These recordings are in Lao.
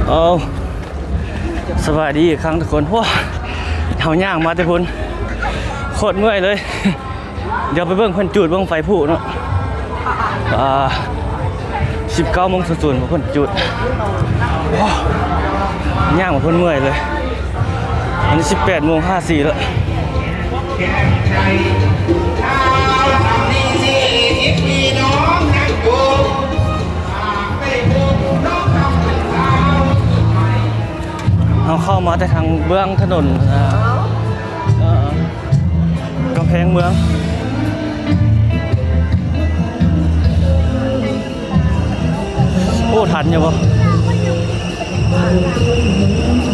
ເອົາ ສະບາຍດີອີກຄັ້ງທຸກຄົນ. ໂອ້ ເຮົາຍ່າງມາແຕ່ພຸ້ນ ໂຄດເມື່ອຍເລີຍ. ດຽວໄປເບິ່ງເພິ່ນຈູດບັ້ງໄຟຜຸເນາະ. ອ່າ ສິບເກົ້າໂມງສູນສູນເພິ່ນຈູດ. ໂອ້ ຍ່າງມາພຸ້ນເມື່ອຍເລີຍ. ອັນນີ້ສິບແປດໂມງຫ້າສິບສີ່ແລ້ວ. ເຮົາເຂົ້າມາແຕ່ທາງເບື້ອງຖະໜົນ ເອີ ກຳແພງເມືອງ. ໂອ້ ທັນຢູ່ບໍ່?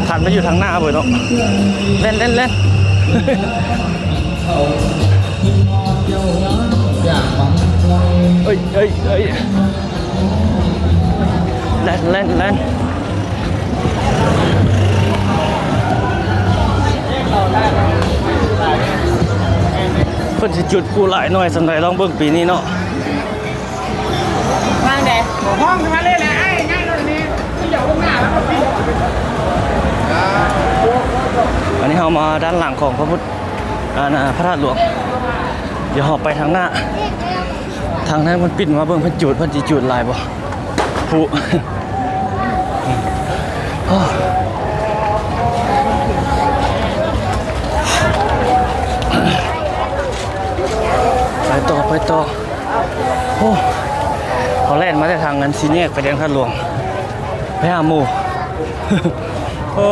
ທັນໄປຢູ່ທາງໜ້າເບີເນາະ. ແລ່ນ ແລ່ນ ແລ່ນ. ເອີຍ ເອີຍ ເອີຍ. ແລ່ນ ແລ່ນ ແລ່ນ. ເພິ່ນຊິຈຸດຜຸຫຼາຍໜ້ອຍສ່ຳໃດ ລອງເບິ່ງປີນີ້ເນາະ. ວາງໃດ? ຫ້ອງມາເລີຍແຫຼະ ອ້າຍ ງ່າຍໂລດນີ້ ດຽວລົງໜ້າແລ້ວກໍປິດ. ອັນນີ້ເຮົາມາດ້ານຫຼັງຂອງພະພຸດ ອັນ ພະທາດຫຼວງ. ດຽວເຮົາໄປທາງໜ້າ. ທາງນັ້ນມັນປິດມາເບິ່ງເພິ່ນຈູດ ເພິ່ນຊິຈູດຫຼາຍບໍ່ ຜຸ. ໄປຕໍ່ ໄປຕໍ່. ໂອ້ ເຮົາແລ່ນມາແຕ່ທາງອັນສີ່ແຍກໄຟແດງທາດຫຼວງ ໄປຫາໝູ່. ໂອ້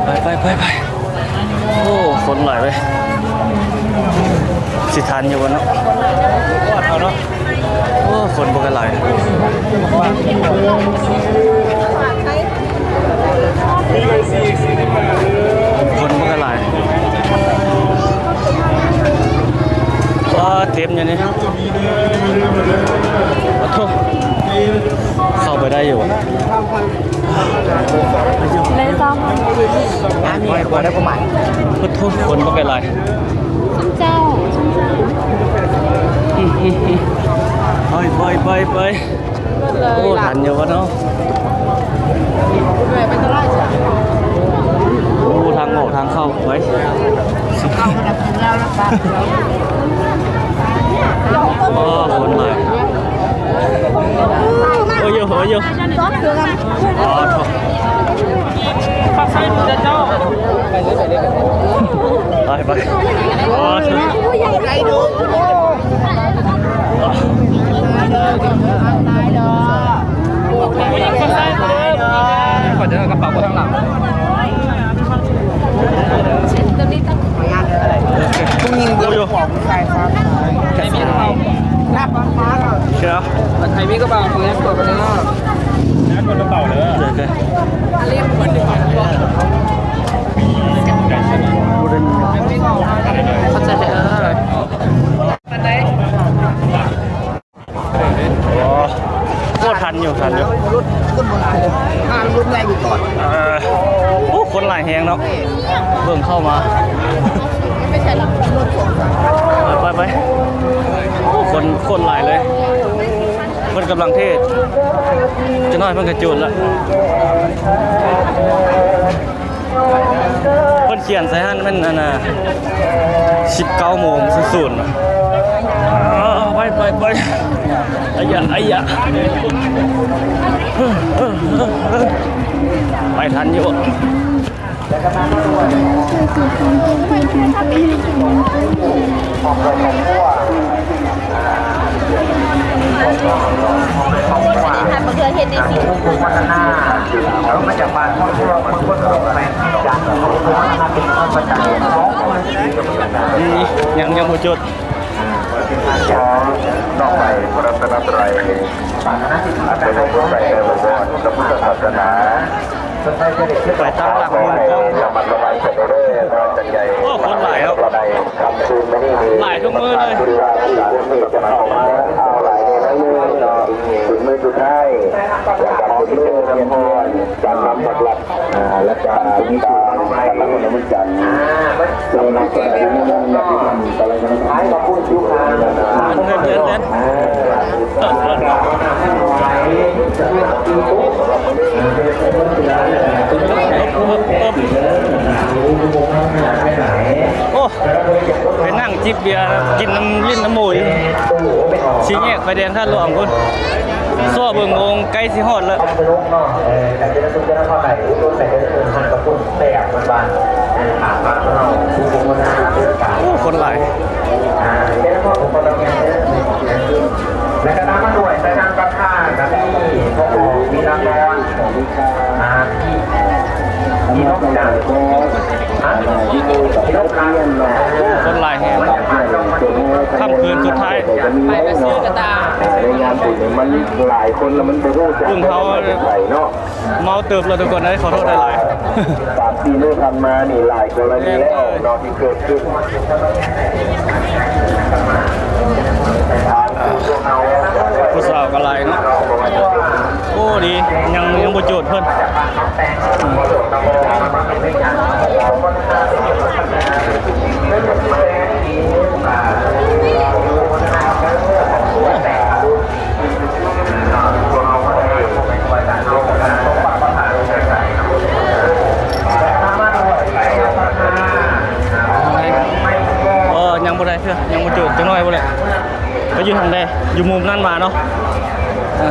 ໄປ ໄປ ໄປ ໄປ. ໂອ້ ຄົນຫຼາຍເວີຍ. ຊິທັນຢູ່ບໍ່ເນາະ? ເອົາເນາະ. ໂອ້ ຄົນບໍ່ຄ່ອຍຫຼາຍ. ຄົນບໍ່ຄ່ອຍຫຼາຍ. ວ້າ ເຕັມຢູ່ນີ້. ໂອ້ໂທ ເຂົ້າໄປໄດ້ຢູ່ບໍ່? ໄດ້ເຈົ້າ. ອັນນີ້ບໍ່ໄດ້ປະມານ. ໂອ້ໂທ ຄົນບໍ່ຄ່ອຍຫຼາຍ. ເຈົ້າ ໄປ ໄປ ໄປ ໄປ. ໂອ້ ທັນຢູ່ບໍ່ເນາະ? ໂອ້ ທາງອອກທາງເຂົ້າໄປ. ໂອ້ ຄົນຫຼາຍ. ໂອ້ຍໂຍ ໂອ້ຍໂຍ. ໄປ ໄປ. ໂອ້ ຂອເດີ ກະເປົາໄວ້ທາງຫຼັງ. ຜູ້ຍິງເບິ່ງຂອງຜູ້ຊາຍຊະ. ນັບມາແລ້ວ. ໃຜມີກະເປົາເປີດ ເປີດໄປເລີຍ. ກະເປົາເດີ. ໂອ້ ໂອ້ ທັນຢູ່ ທັນຢູ່. ລົດ ລົດບໍ່ຫຼາຍ ຖ້າລົດໃຫຍ່ຢູ່ກ່ອນ. ເອີ ໂອ້ ຄົນຫຼາຍແຮງເນາະ ເບິ່ງເຂົ້າມາ. ໄປ ໄປ ໄປ. ໂອ້ ຄົນ ຄົນຫຼາຍເລີຍ. ເພິ່ນກຳລັງເທດ ຈັກໜ້ອຍເພິ່ນກະຈູດລະ. ເພິ່ນຂຽນໃສ່ຫັ້ນແມ່ນອັນນ່າ ສິບເກົ້າໂມງສູນສູນ. ໄປ ໄປ ໄປ. ໄອຢະ ໄອຢະ. ໄປທັນຢູ່. ຍັງ ຍັງບໍ່ຈຸດ. ດອກໄມ້ພະລັດຕະນະໄຕ ອັນເປັນອົງສົມໃສ່ໃນບົວອນພະພຸດທະສາສະໜາ. ໄປຕັ້ງຫຼັກໝູນກ້ອງ. ໂອ້ ຄົນຫຼາຍເນາະ ຫຼາຍທຸກມື້ເລີຍ. ເປັນມື້ສຸດທ້າຍ ແລະກະເປັນມື້ອວຍພອນການນຳພະລັດ ແລະກະມີການນຳພະລັດ ເດີນ ເດີນ ເດີນ. ເບຍ ກິນນ້ຳ ຫຼິ້ນນ້ຳໝູ່ຢູ່ສີ່ແຍກໄຟແດງທ່າຫຼວງພຸ້ນ. ຊໍເບິ່ງໂມງໃກ້ຊິຮອດແລ້ວ. ໂອ້ ຄົນຫຼາຍ. ແລະກໍຕາມມາດ້ວຍສະຫະປະທານ ກໍມີພໍ່ພໍ່ວິລະກອນ ອ່າ ທີ່ ທີ່ນອກຈາກ ຮະ ທີ່ນອກຈາກ ຄົນຫຼາຍແຮງ. ຄ່ຳຄືນສຸດທ້າຍ ໃຜໄປຊື້ກະຕ່າ ໃນງານບຸນມັນຫຼາຍຄົນແລ້ວມັນບໍ່ຮູ້ຈັກ ກຸ່ມເຮົາ ເຮົາເມົາເຕີບແລ້ວທຸກຄົນເອີຍ ຂໍໂທດຫຼາຍໆ. ສາມສີ່ມື້ຜ່ານມານີ້ຫຼາຍກໍລະນີແລ້ວເນາະ ທີ່ເກີດຂຶ້ນ. ຜູ້ສາວກໍຫຼາຍເນາະ. ໂອ້ ດີ ຍັງ ຍັງບໍ່ໂຈດເພິ່ນ. ເອີ ຍັງບໍ່ໄດ້ເທື່ອ ຍັງບໍ່ຈຸ ຈັກໜ້ອຍພຸ້ນແຫຼະ. ໄປຢູ່ທາງໃດ? ຢູ່ມຸມນັ້ນມາເນາະ. ເອີ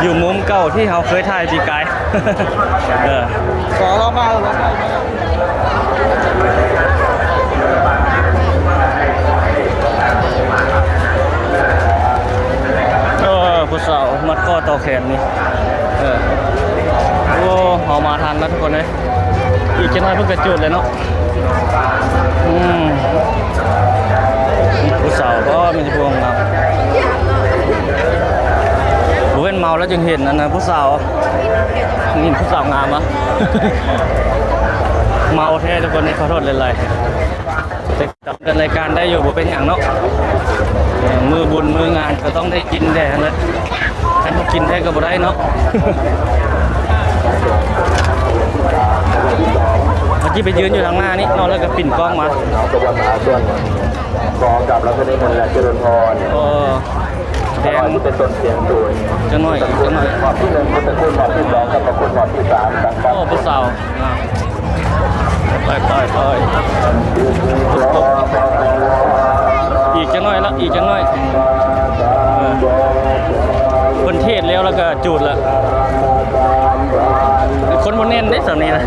ຢູ່ມຸມເກົ່າທີ່ເຮົາເຄີຍຖ່າຍປີກາຍ. ເອີ ຂໍລອງມາ ເອີ ຜູ້ສາວມັດຂໍ້ຕໍ່ແຂນນີ້. ເອີ ໂອ້ ເຮົາມາທັນແລ້ວທຸກຄົນເອີຍ. ອີກຈັກໜ້ອຍເພິ່ນກໍຈຸດແລ້ວເນາະ. ອືມ ຜູ້ສາວກໍມີແຕ່ຜູ້ງາມ. ບໍ່ແມ່ນເມົາແລ້ວຈຶ່ງເຫັນອັນນະ ຜູ້ສາວ ເຫັນຜູ້ສາວງາມຫວາ? ເມົາແທ້ທຸກຄົນ ຂໍໂທດຫຼາຍໆ. ແຕ່ຈຳກັນລາຍການໄດ້ຢູ່ ບໍ່ເປັນຫຍັງເນາະ. ມື້ບຸນມື້ງານກໍຕ້ອງໄດ້ກິນແດ່ຫັ້ນແຫຼະ. ຄັນບໍ່ກິນແທ້ກໍບໍ່ໄດ້ເນາະ. ເຮົາຊິໄປຢືນຢູ່ທາງໜ້ານີ້ເນາະ ແລ້ວກໍປິ່ນກ້ອງມາ. ຂໍກັບລາຊະນີມົນ ແລະ ຈະເລີນພອນ. ເອີ ແດງ ທີ່ເປັນຕົ້ນສຽງສູນ ຈັກໜ້ອຍ ອີກຈັກໜ້ອຍ. ຮອບທີໜຶ່ງ ພຸດທະຄຸນ ຮອບທີສອງ ທຳມະຄຸນ ຮອບທີສາມ ດັ່ງກັນ. ໂອ້ ຜູ້ສາວ ໄປ ໄປ ໄປ ອີກຈັກໜ້ອຍລະ ອີກຈັກໜ້ອຍ. ເອີ ເພິ່ນເທດແລ້ວ ແລ້ວກໍຈູດລະ. ຄົນບໍ່ແໜ້ນເດ້ ສຳນີ້ນະ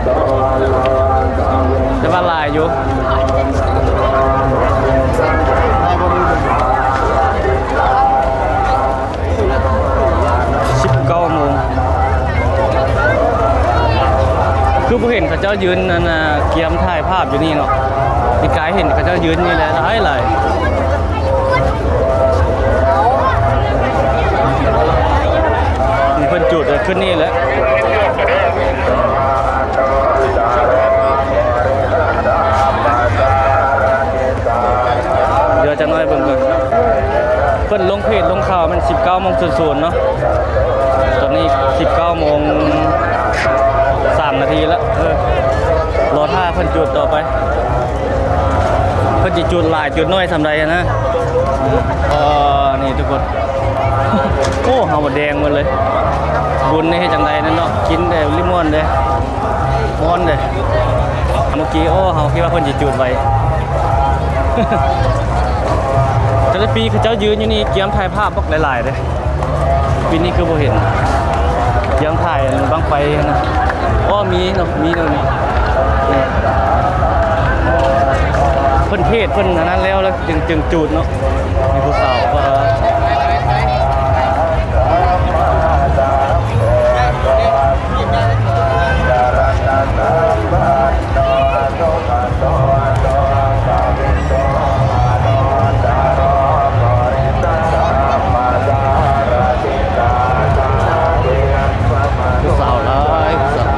ແຕ່ວ່າຫຼາຍຢູ່. ສິບເກົ້າໂມງ ຄືບໍ່ເຫັນເຂົາເຈົ້າຢືນ ອັນນ່າ ກຽມຖ່າຍພາບຢູ່ນີ້ເນາະ. ປີກາຍເຫັນເຂົາເຈົ້າຢືນຢູ່ແຫຼະ ຫຼາຍໆ. ນີ້ເພິ່ນຈູດຂຶ້ນນີ້ແຫຼະ. ດຽວຈັກໜ້ອຍເບິ່ງກ່ອນ ເພິ່ນລົງເພຈລົງຂ່າວແມ່ນສິບເກົ້າໂມງສູນສູນເນາະ. ຕອນນີ້ສິບເກົ້າໂມງສາມນາທີລະ. ເອີ ລໍຖ້າເພິ່ນຈູດຕໍ່ໄປ. ເພິ່ນຊິຈູດຫຼາຍຈູດໜ້ອຍສ່ຳໃດຫັ້ນນະ. ເອີ ນີ້ທຸກຄົນ ໂອ້ ເຮົາແດງໝົດເລີຍ. ບຸນນີ້ເຮັດຈັ່ງໃດນັ້ນເນາະ ກິນແຕ່ລິມ່ອນເດ້ ຮ້ອນເດ້. ເມື່ອກີ້ ໂອ້ ເຮົາຄິດວ່າເພິ່ນຊິຈູດໄວ. ແຕ່ລະປີເຂົາເຈົ້າຢືນຢູ່ນີ້ກຽມຖ່າຍພາບບັກຫຼາຍໆເດ້. ປີນີ້ຄືບໍ່ເຫັນ ກຽມຖ່າຍບັ້ງໄຟຫັ້ນນະ. ອໍ ມີເນາະ ມີເນາະ ນີ້ ນີ້ ເພິ່ນເທດ ເພິ່ນອັນນັ້ນແລ້ວ ແລ້ວຈຶ່ງ ຈຶ່ງຈູດເນາະ. ມີຜູ້ສາວ ຜູ້ສາວຫຼາຍ ຜູ້ສາວ.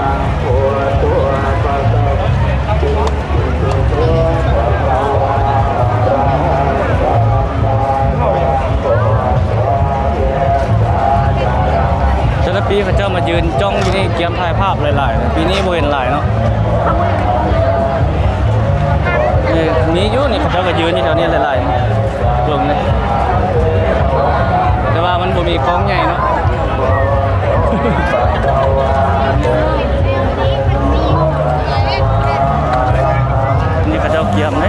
ແຕ່ລະປີເຂົາເຈົ້າມາຢືນຈ້ອງຢູ່ນີ້ ກຽມຖ່າຍພາບຫຼາຍໆ. ປີນີ້ບໍ່ເຫັນຫຼາຍເນາະ. ເອີ ມີຢູ່ນີ້ ເຂົາເຈົ້າກໍຢືນຢູ່ແຖວນີ້ຫຼາຍໆ ເບິ່ງນີ້. ແຕ່ວ່າມັນບໍ່ມີກ້ອງໃຫຍ່ເນາະ. ນີ້ເຂົາເຈົ້າກຽມເດ້.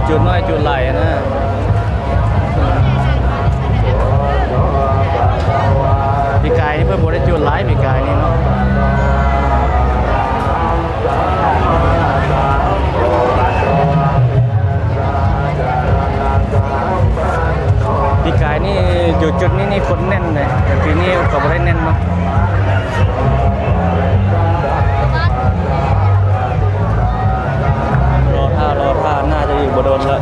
ຈູດໜ້ອຍຈູດຫຼາຍນະ. ປີກາຍນີ້ເພິ່ນບໍ່ໄດ້ຈູດຫຼາຍ ປີກາຍນີ້ເນາະ. ປີກາຍນີ້ຢູ່ຈຸດນີ້ນີ້ຄົນແໜ້ນເລີຍ ແຕ່ປີນີ້ກໍບໍ່ໄດ້ແໜ້ນເນາະ. ລໍຖ້າ ລໍຖ້າ ໜ້າຈະອີກບໍ່ດົນລະ.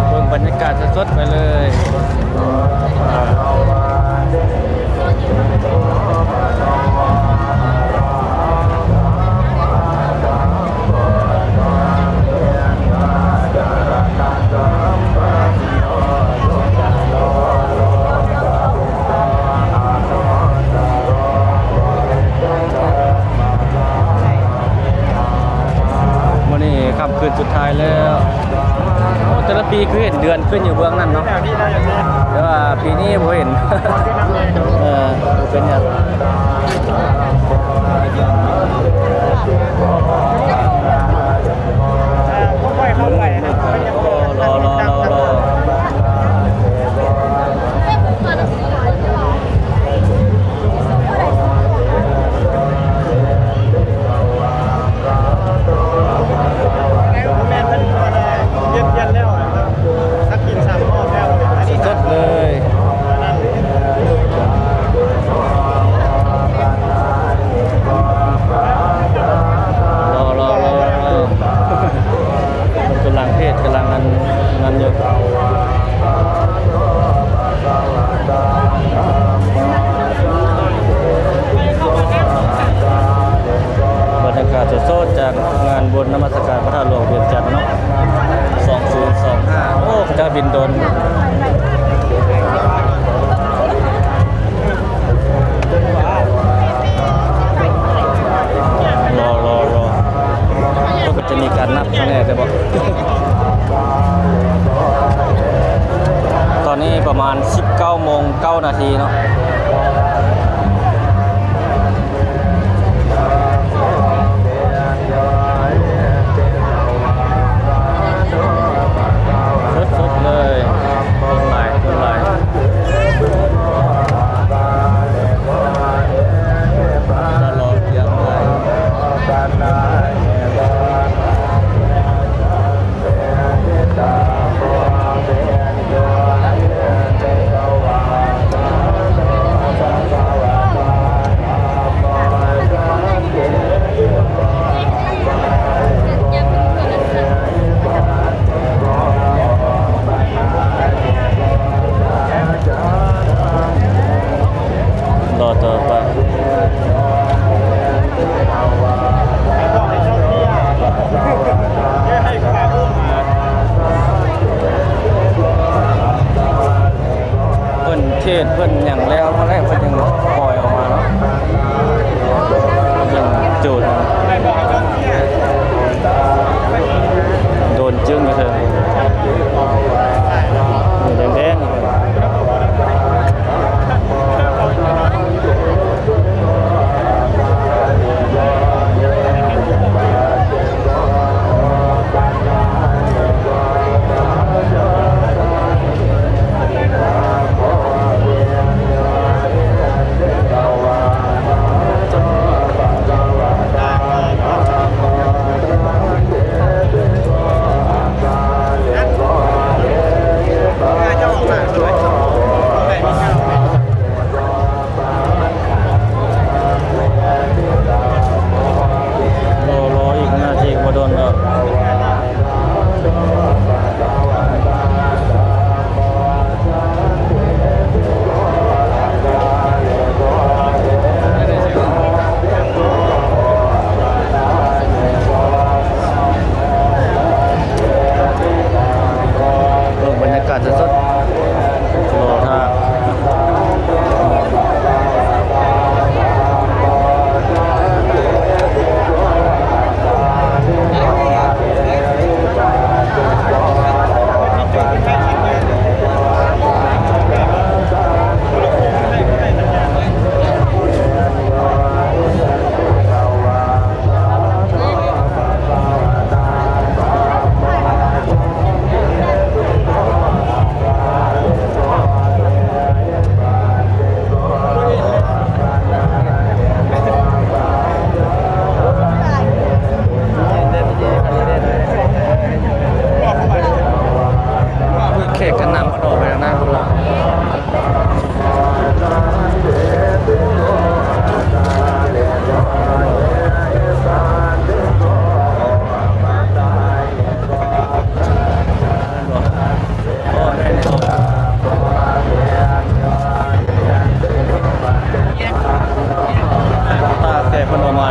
ເບິ່ງບັນຍາກາດສົດໆໄປເລີຍ. ມື້ນີ້ຄ່ຳຄືນສຸດທ້າຍແລ້ວ. ໂອ້ ແຕ່ລະປີຄືເຫັນເດືອນຂຶ້ນຢູ່ເບື້ອງນັ້ນເນາະ ແຕ່ວ່າປີນີ້ບໍ່ເຫັນ. ເອີ ບໍ່ເປັນຫຍັງ. ລໍໆໆໆ. ແມ່ນເພິ່ນ ເອີ ປ່ຽນ ປ່ຽນແລ້ວ ສັກກິນສາມຮອບແລ້ວ ອັນນີ້ ສົດໆເລີຍ. ລໍໆໆໆ ເພິ່ນກຳລັງເທດ ກຳລັງອັນນັ້ນຢູ່. ບັນຍາກາດສົດໆຈາກງານບຸນນະມັດສະການພະທາດຫຼວງວຽງຈັນເນາະ ສອງພັນຊາວຫ້າ. ໂອ້ ເຂົາເຈົ້າບິນໂດຣນ. ລໍໆໆ ເພິ່ນກໍຈະມີການນັບຄະແນນແຕ່ບໍ່ ຕອນນີ້ປະມານສິບເກົ້າໂມງເກົ້ານາທີເນາະ. ສົດໆເລີຍ ຄົນຫຼາຍ ຄົນຫຼາຍ. ລໍຕໍ່ໄປ. ເພິ່ນເທດເພິ່ນຫຍັງແລ້ວ ເມື່ອໃດເພິ່ນຈຶ່ງປ່ອຍອອກມາເນາະ. ເປັນໂຈນ ໂດນຈຶ່ງຢູ່ເທິງ ແດງໆ. ເ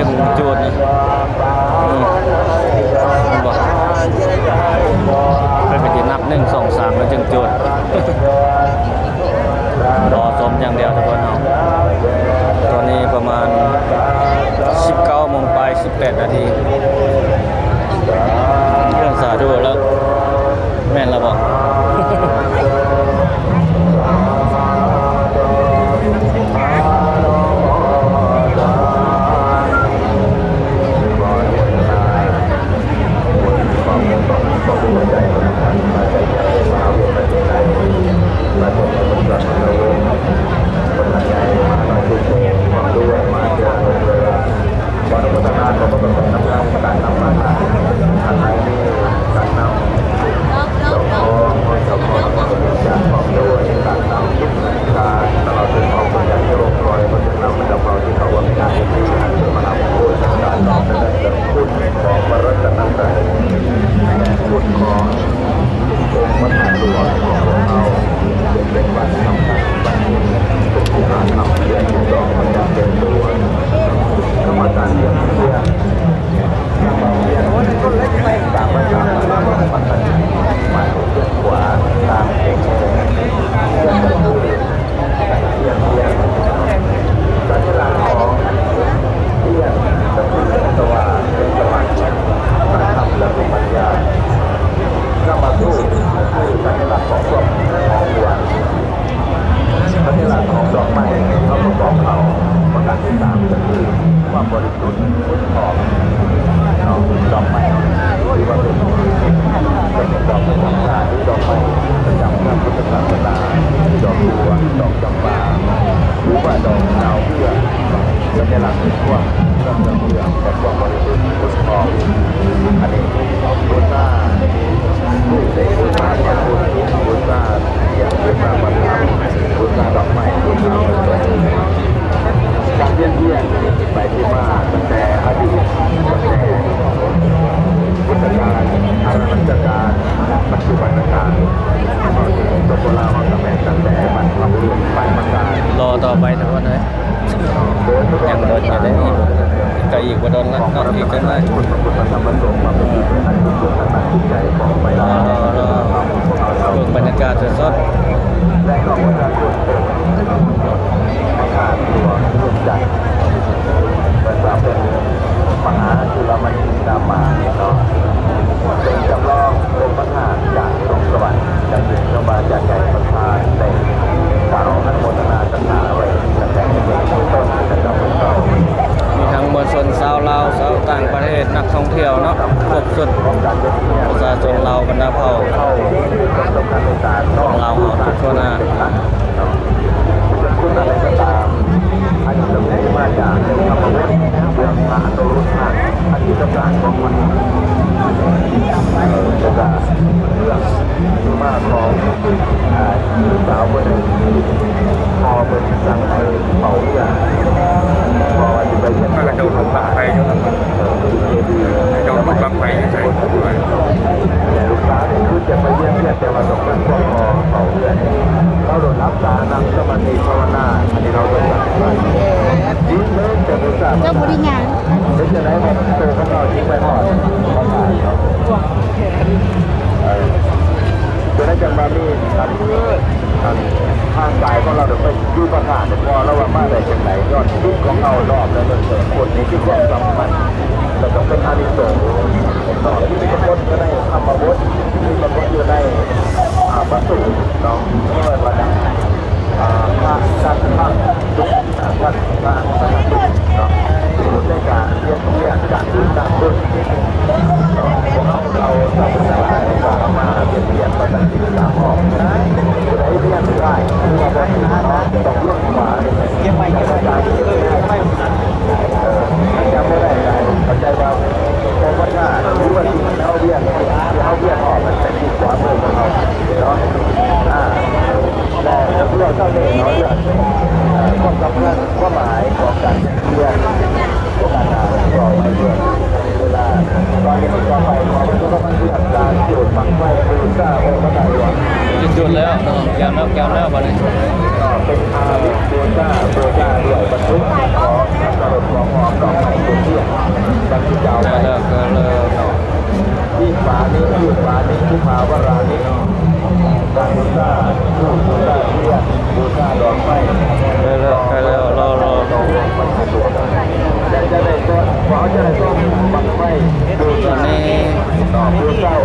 ຈຶ່ງຈູດນະ ອືມ ເຫັນບໍ່? ເພິ່ນກໍຈະນັບ ໜຶ່ງ ສອງ ສາມ ແລ້ວຈຶ່ງຈູດ. ລໍຊົມຢ່າງດຽວທຸກຄົນເຮົາ. ຕອນນີ້ປະມານ ສິບເກົ້າໂມງປາຍ ສິບແປດນາທີ. ເລື່ອງສາທຸແລ້ວ ແມ່ນແລ້ວບໍ່? ຂໍອະນຸໂມທະນາ ຂອບພະຄຸນສຳລັບການນຳມາ ອັນໃນນີ້ການນຳເຈົ້າຂອງ ເຈົ້າຂອງຈາກຄອບຄົວ ການນຳ ການຕະຫຼອດເຖິງຂອງຜູ້ຍາດໂຍມ ຂໍໃຫ້ເພິ່ນນຳເຈົ້າຂອງທີ່ເຂົ້າຮ່ວມງານ ອັນເປັນມະຫາມຸງຄຸນ ການຕອບແທນບຸນຄຸນຂອງພະລັດຕະນະໄຕ ແລະ ຄຸນຂອງອົງພະທາດຫຼວງຂອງພວກເຮົາ ເຊິ່ງເປັນວັດສຳຄັນ ວັດໜຶ່ງ ເປັນວິຫານທຳ ເດືອນສິບສອງ ປະຈຳເດືອນ ກຳມະການວຽງເຈັນ ກຳມະການວຽງເຈັນ ຕາມພາສາລາວ ມັນໝາຍເຖິງວຽງຂວາ ຕາມເຂດແດນ ວຽງກໍຄື ວຽງ ວຽງ ສັນຍະລັກຂອງວຽງກໍຄືແສງສະຫວ່າງ ແສງສະຫວ່າງແຫ່ງທຳ ແລະ ພູມປັນຍາ ກຳມະທູດ ກໍຄືສັນຍະລັກຂອງຄວາມຫອມຫວານ ສັນຍະລັກຂອງດອກໄມ້ ເຮົາປະກອບເຂົ້າ ປະການທີສາມ ກໍຄືຄວາມບໍລິສຸດ ພຸດທອງ ເນາະ ດອກໄມ້ ຖືວ່າເປັນ ເປັນດອກປະຈຳຊາດ ຫຼື ດອກໄມ້ປະຈຳທາງພຸດທະສາສະໜາ ຄື ດອກບົວ ດອກຈຳປາ ຫຼືວ່າດອກດາວເຮືອງ ເປັນສັນຍະລັກຂອງຄວາມເລື່ອງເຫຼືອງ ແລະ ຄວາມບໍລິສຸດ ພຸດທອງ ອັນນີ້ ບູຊາ ບູຊາພະພຸດ ບູຊາທຽນ ບູຊາພະທຳ ບູຊາດອກໄມ້ ບູຊາພະສົງ ການວຽນວຽນໄປທີ່ມາຕັ້ງແຕ່ອະດີດ ຕັ້ງແຕ່ພຸດທະການ ອານາຈັກການ ປັດຈຸບັນການ ສປປ ລາວ ເຮົາກໍແມ່ນຕັ້ງແຕ່ບັນພະບຸລຸດ ປາຍປະການ ລໍຕໍ່ໄປທຸກຄົນເອີຍ ຍັງດົນຢູ່ເດ້ ອີກ ກໍອີກບໍ່ດົນລະເນາະ ອີກຈັກໜ້ອຍ ເບິ່ງບັນຍາກາດສົດໆ ແລະ ກໍປະຊາຊົນ ພະທາດຫຼວງວຽງຈັນ ເພິ່ນວ່າເປັນມະຫາຈຸລະມະນີນາມາເນາະ ເປັນຈຳລອງອົງພະທາດຈາກສວງສະຫວັນ ຈະເປັນເຈົ້າບ້ານຈາກໃຈປະທານໄດ້ກ່າວອະນຸໂມທະນາສັດທາໄວ້ຕັ້ງແຕ່ເປັນຕົ້ນເຈົ້າເກົ່າ. ມີທັງມວນຊົນຊາວລາວ ຊາວຕ່າງປະເທດ ນັກທ່ອງທ່ຽວເນາະ ຄົບຊຸດ ປະຊາຊົນລາວບັນດາເຜົ່າ ເຂົ້າໃຫ້ຄວາມສຳຄັນໃນການ ຂອງລາວເຮົາທຸກທົ່ວໜ້າ. ເນາະ ເປັນຄຸນອັນໃດກໍຕາມ ອັນນີ້ກໍມີທີ່ມາຈາກທຳມະວົດ ເລື່ອງພະອະນຸລຸດທະ ອະດີດຕະຊາດຂອງມັນ ເອີ ແລ້ວກໍເລື່ອງທີ່ມາຂອງ ອ່າ ຍິງສາວຄົນໜຶ່ງ ພໍ່ເພິ່ນສັ່ງໃຫ້ເຝົ້າເຮືອນ ເພາະວ່າຊິໄປວຽນ ພາເຈົ້າລົດບັ້ງໄຟຢູ່ນຳ ເອີ ເຈດີ ເຈົ້າລົດບັ້ງໄຟຢູ່ໃສ? ແຕ່ລູກສາວນີ້ຄືຈະໄປວຽນວຽນ ແຕ່ວ່າຕ້ອງການຄວາມພໍເຝົ້າເຮືອນ. ລາວໂດນຮັບຕານັ່ງສະມາທິພາວະນາ ອັນນີ້ລາວໂດນສັ່ງໄປ. ເຈົ້າບໍ່ໄດ້ຍ່າງ ເປັນຈັ່ງໃດ ໂຕຂອງເຮົາຈຶ່ງໄປຮອດ ເອີ ຈັ່ງໃດຈັ່ງວ່າມີອັນ ອັນທາງກາຍຂອງລາວໄປຢູ່ພະທາດ ແຕ່ພໍລາວວ່າມາໄດ້ຈັ່ງໃດ ຍ້ອນຈິດຂອງເຮົານອມ ແລະ ເລື່ອງເກີດຜົນນີ້ຄືຄວາມສຳຄັນ ແລ້ວກໍເປັນອານິສົງເນາະ ທີ່ປາກົດຢູ່ໃນທຳມະບົດ ທີ່ປາກົດຢູ່ໃນ ອ່າ ພະສູດເນາະ ທີ່ເອີ້ນວ່າ ອ່າ ພະສັດພະ ພະ ພະ ພະ ເນາະ ໃນການວຽນວຽນການບຸນສ້າງບຸນ ເນາະ ພວກເຮົາ ເອົາຊາວພຸດທະທັງຫຼາຍກໍເອົາມາວຽນວຽນປະຈຳສິບສາມຮອບ ຜູ້ໃດວຽນໄດ້ ຄືວ່າບໍ່ຖືກເນາະ ຕ້ອງວຽນຂວາ ເກັບໄວ້ ເກັບໄວ້ ເອີ ຈຳບໍ່ໄດ້ກໍເຂົ້າໃຈວ່າ ບໍ່ວ່າຖ້າ ຫຼືວ່າທີ່ເຮົາວຽນ ທີ່ເຮົາວຽນອອກ ມັນເປັນທີ່ຂວາມືຂອງເຮົາເນາະ ອ່າ ແລະ ເລື່ອງເຫຼົ່ານີ້ເນາະ ເລື່ອງ ເອີ ຄວາມສຳຄັນ ຄວາມໝາຍຂອງການວຽນ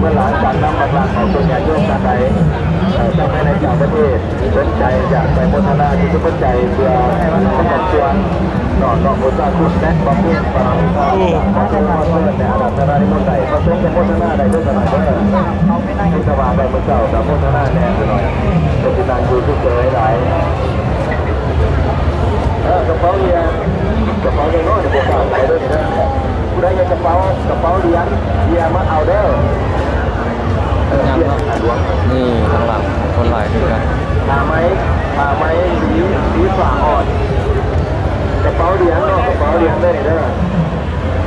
ເງິນຫຼາຍ ການນຳມາສ້າງຂອງຕົນຍາດໂຍມທ່ານໃດ ເອີ ທັງພາຍໃນຕ່າງປະເທດ ສົນໃຈຢາກໄປໂມທະນາ ທີ່ຈະເປັນໃຈເພື່ອປະກອບສ່ວນເນາະ ເນາະ ບູຊາຄຸນ ແລະ ບຳເພັນບາລະມີ ຂໍເຊີນ ຂໍເຊີນໃນອາລາທະນານິມົນໄດ້ ປະສົງຈະໂມທະນາໄດ້ເດີ ສະໜ້ອຍເດີ ເພິ່ນກະວ່າໄປມື້ເຊົ້າ ກະໂມທະນາແດ່ ສະໜ້ອຍ ເພິ່ນຊິນັ່ງຢູ່ເຊີຍໆຫຼາຍ. ເອີ ກະເປົາເຫຍ ກະເປົານ້ອຍໆ ບໍ່ກ້າໄປເດີນີ້ເດີ ຜູ້ໃດຢາກກະເປົາ ກະເປົາຫຼຽນ ເຫຍມາເອົາເດີ. ເອີ ຫຍັງເນາະ ນີ້ຂ້າງຫຼັງຄົນຫຼາຍຄືກັນ ຜ້າໄໝ ຜ້າໄໝສີ ສີຟ້າອ່ອນ ກະເປົາຫຼຽນເນາະ ກະເປົາຫຼຽນເດີນີ້ເດີ.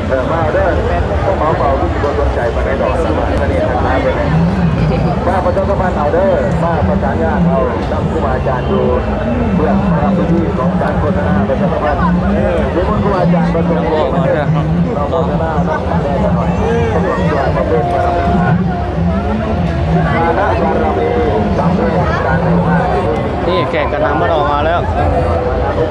ເອີ ມາເດີ ເປົາເປົ່າຄືຊິບໍ່ສົນໃຈປານໃດດອກ ສາມາດມານີ້ທັກທາຍໄດ້ເລີຍ ມາປະຊາສຳພັນເອົາເດີ ມາປະສານງານເອົານຳຄູບາອາຈານຢູ່ເບື້ອງຫຼັງເວທີຂອງການໂຄສະນາປະຊາສຳພັນ ເອີ ນິມົນຄູອາຈານປະສົງ ເອີ ມາເດີ ເນາະ ໂຄສະນານຳແດ່ໜ້ອຍ ເພື່ອຄວາມຊ່ວຍບຳເພັນບາລະມີ ທານະບາລະມີ ບຳເພັນການໃຫ້ທານ ນີ້ແຂກກະນຳມັນອອກມາແລ້ວ ເອີ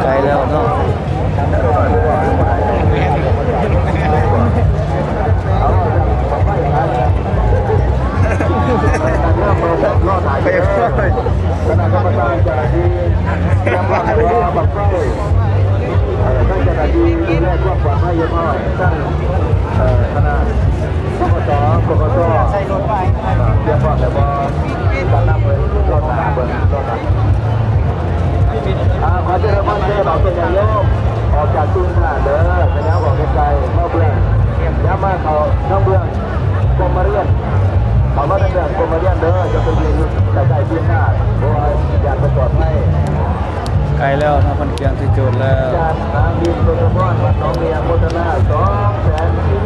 ໄກແລ້ວເນາະ ຄະນະກຳມະການເຈົ້າໜ້າທີ່ ເອີ ທັງເຈົ້າໜ້າທີ່ດູແລຄວາມປອດໄພຮຽບຮ້ອຍ ທັງ ເອີ ຄະນະ ປກສ ປກສ ຕຽມພ້ອມແລ້ວບໍ່? ຕາມນຳເບິ່ງ ລໍຖ້າເບິ່ງ ລໍຖ້າ ອ່າ ຂໍເຊີນເຊີນເຊີນອອກເປັນຍາດໂຍມ ອອກຈາກຕູນທານເດີ ຂະຫຍັບອອກໄກໆ ມາເບື້ອງ ຢ່າມາເຂົ້າທາງເບື້ອງກົມມະລຽນ ເຂົ້າມາທາງເບື້ອງກົມມະລຽນເດີ ຢ່າໄປຢືນຢູ່ໃກ້ໆຕີນທານ ເພາະວ່າຢ້ານບໍ່ປອດໄພ. ໃກ້ແລ້ວເນາະ ເພິ່ນກຽມຊິຈູດແລ້ວ ຈາກສະໜາມບິນທົດສະພອນ ວັດໜອງເຫຍ ໂມທະນາສອງແສນກີບ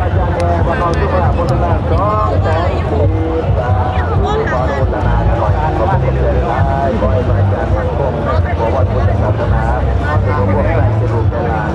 ອາຈານແອ ວັດໜອງສຸພາບ ໂມທະນາສອງແສນກີບ ສາທຸ ຂໍອະນຸໂມທະນາໜ້ອຍ ຂອບຄຸນຂອບໃຈຫຼາຍໆ ຂໍໃຫ້ພະອາຈານໝັ້ນຄົງ ຂໍພອນພຸດທະສາສະໜາ ໃຫ້ພວກເຮົາໄດ້ລູກໄດ້ຫຼານ